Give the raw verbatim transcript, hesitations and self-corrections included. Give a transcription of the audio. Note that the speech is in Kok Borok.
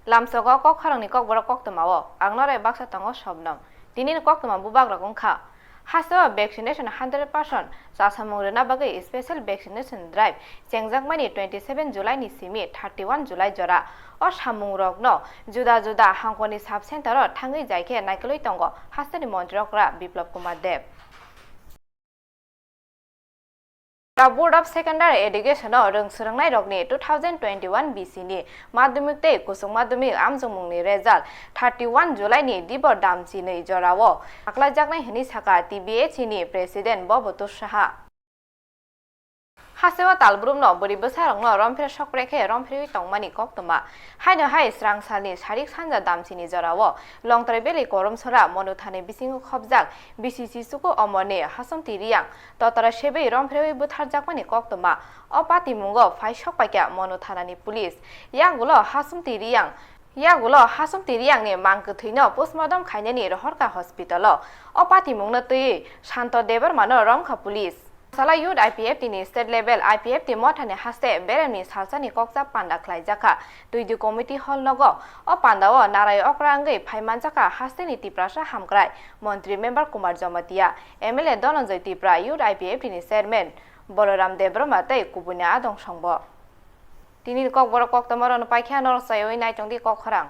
Lamsogo kok khorangni kokborok koktwmao ang norai baksa tongo Sobnom. Tinini koktwma bubagrok wngkha, hasteo vaccination hundred percent chasamung rwna bagwi special vaccination drive chengjakmani twenty seven July ni simi thirty one July jora. O samungrokno juda juda hangkoni sub center o thangwi jaikhe naikolwi tongo hasteni montri okra Biplab Kumar Deb. Board of Secondary Education o rwng swrwngnairokni two thousand twenty-one B C ni madhyamik tei kuchuk madhyamik amjokmungni result thirty one July ni dibor damchinwi jorao aklaijaknai hwnwi sakha T B H E ni President Bobotu Saha. Hasteo talbrumno bwrwi bwsarokno romphre sokpre khe romphrewi tongmani koktwma. Haino hai srang salni sarik sanja damchini jorao Longtrai Valley Koromsora Monuthani bisingo khopjak B C C chuku omorni Hasumti Riyang totara sebwi romphrewi butharjakmani koktwma. O patimungo phai sokpaikha Monuthanani police. Yagulo Hasumti Riyang, yagulo Hasumti Riyangni mang kwthwino postmortem khainani rohorkha hospitalo. O patimungno twiwi Santo Debbarmano romkha police. Sala Youth I P F T ni state level I P F T mothani haste beremni salsani kokcha panda khlaijakha Twidi Committee Hall nogo. O pandao narai okra wngwi phaimanjakha hasteni Tiprasa hamkrai montri member Kumar Jamatia, M L A Dhananjay Tripura, Youth I P F T ni chairman Balaram Debbarma tei kubuni adong songbo. Tinini kokborok koktwma rwno paikha, norok chaywi naitongdi kok khorang.